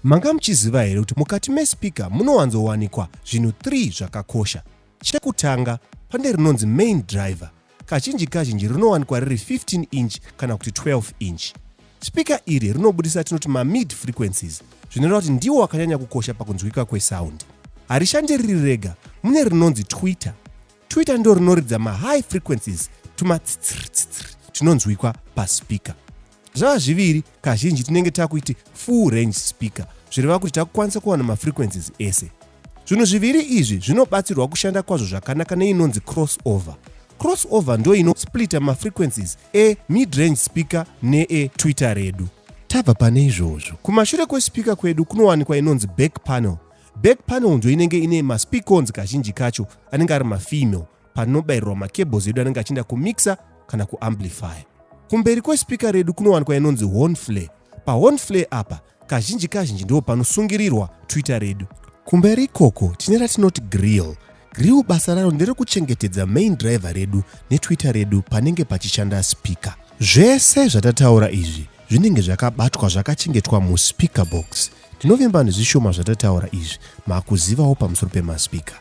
Manga muchiziva here kuti mukati mespeaker munowanzowanikwa zvinhu 3 zvakakosha? Chekutanga, pane rinonzi main driver. Kazhinji kazhinji rinowanikwa riri 15 inch kana kuti 12 inch. Speaker iri rinobudisa tinoti mamid frequencies, zvinoreva kuti ndiwo akanyanya kukosha pakunzwika kwesound. Harishandi riri rega, mune rinonzi tweeter. Tweeter ndo rinoridza mahigh frequencies, tumatsitsiri tunonzwikwa paspeaker. Zvava zviviri, kazhinji tinenge takuiti full range speaker, zvireva kuti takukwanisa kuwana mafrequencies ese. Zvinhu zviviri izvi zvinobatsirwa kushanda kwazvo zvakanaka neinonzi crossover. Crossover ndo inosplita mafrequencies emid range speaker neetweeter redu. Tabva pane izvozvo, kumashure kwespeaker kwedu kunowanikwa inonzi back panel. Back panel ndo inenge ine maspeakons, kazhinji kacho anenge ari mafemale, panobayirirwa macables edu anenge achienda kumixa kana kuamplifier. Kumberi kwespeaker redu kunowanikwa inonzi horn flare. Pahorn flare apa kazhinji kazhinji ndo panosungirirwa tweeter redu. Kumberi ikoko tine ratinoti grill. Grill basa raro nderekuchengetedza main driver redu netweeter redu panenge pachishanda speaker. Zvese zvatataura izvi zvinenge zvakabatwa, zvakachengetwa muspeaker box. Ndinovimba nezvishoma zvatataura izvi makuzivawo pamusoro pemaspeaker.